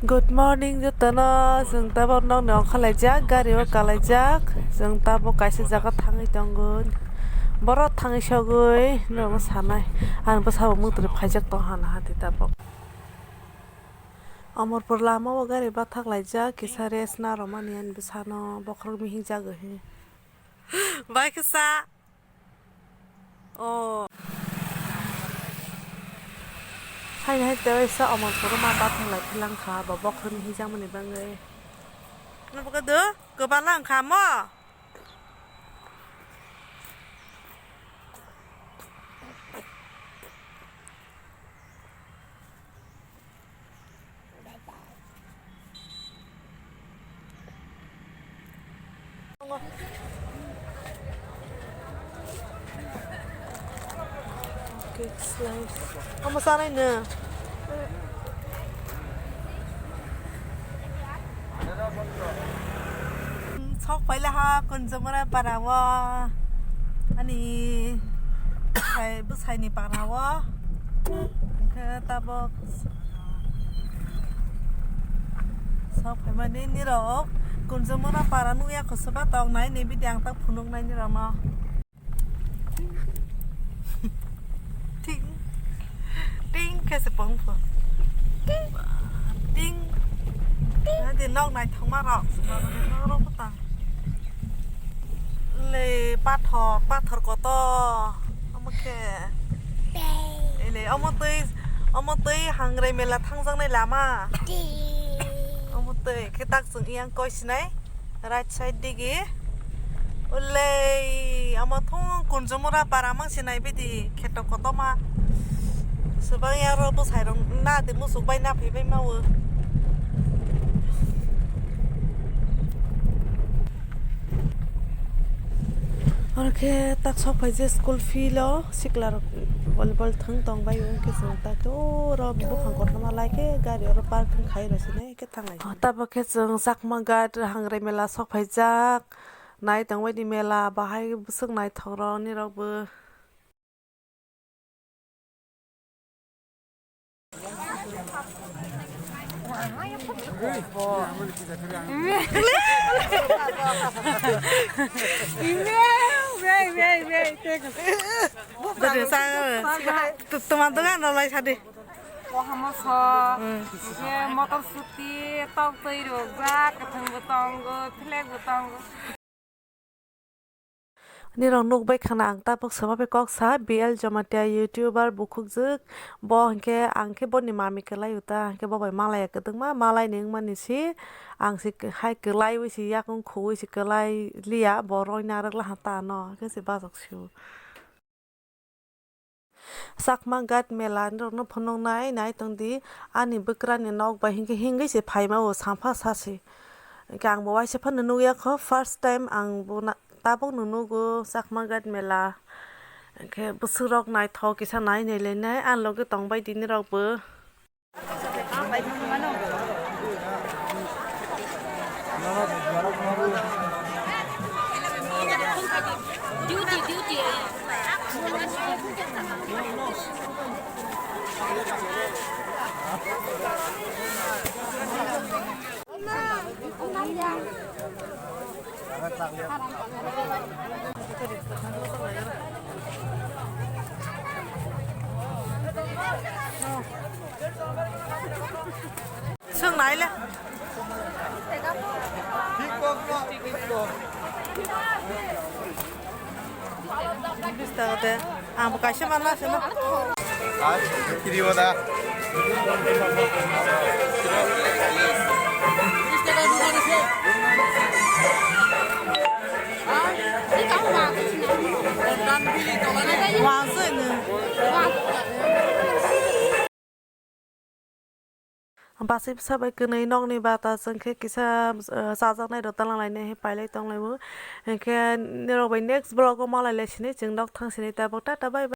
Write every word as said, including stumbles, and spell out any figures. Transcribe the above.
Good morning jotono, chwng tabok nokni ongkhorlaijak, gari o kalaijak, chwng tabok kaisa jaga thangwi tongo, borok thangwi sogwi norokno sanai, ang bwsabo mwtwrwi phaijak tongha naha twi tabok. Amarpur lama o gari bathak laijak, kisa rest narwmani ani bwsano bokhorok mihim jagwi. Bai kisa. Oh. Haino hai tei waisa Amarpur o ma bathang lai philang kha, bo bokhorok hijakmani bagwi. Nokho do kwbala wngkha mo. Cake slice. Omo sanai no. Sok paila ha Kunjumura para o ani bwsai, bwsaini para o. Hwnkhe tabok sok phaimani nirok Kunjumura para nukya kho, swba tongnai ni video ang tak phunuknai nirokno. Ting. Ting khe se pong pho. Ting. Adi nok naithokma rok. Nok rok bwtang. Le pathor, pathor kotor. Omo khe. Ele omo twi, omo twi Hangrai mela thangjaknai lama. Omo twi khe tak chwng yang koi sinai. Right side digi. Ulei, omo thung Kunjumura para mang sinai bidi kheto kotoma. Swbang ya ro bwsai rok na de musuk bai na phai bai ma o. Oro khe tak sok phai je school field o sikla rok volleyball thwng tong bai o, hwnkhe chwng tak o ro buphang kotorma lai khe gari oro parking khai rw sinai. Khe thanglai. Oh, tabok khe chwng Chakma Ghat Hangrai mela sok phaijak. Nai tongbaidi mela bahai bwswk naithok rok nirok bo. Tuma dogan rok lai sadi. Pohamo so, hmm, hingke motor scooty, tok twi rwjak, kwthwng bo tongo, flag bo tongo. Nirok nukbai khana ang tabuk swma bai kok sa, B L Jamatia YouTuber bukhukjwk. Bo hingke ang khe boni mami kwlai o ta, hingke bo bai malaya kwdwkma, malai ni wngmani si, ang si hai kwlaiwi si yakung khuwi si kwlai liya, bo roina rwglaha ta no, hingke se bajak si o. Chakma Ghat mela rokno phunuknai nai tongdi, ani bwkrani nok bai hinkhe hingwi se phaima o sampha sasi. Hinkhe ang bo waisa phano nukya kho, first time ang bo na-, tabukno nugo Chakma Ghat mela. Hinkhe bwswk rok naithok kisa nai nai lainai, ani loge tongbai di nirok bo. Swng nai le. Bis taka de. Ang bo kaisa manna se na. Ai, kiri wada. Wangse ne. Bachai bwsa bai kwnwi nokni bata chwng khe kisa, ah, chajaknai rok twlang lainai hai pailai tong lai o. Hinkhe nirok bai next vlog o malai lai sini, chwng nok thang sini tabuk, tata bye bye.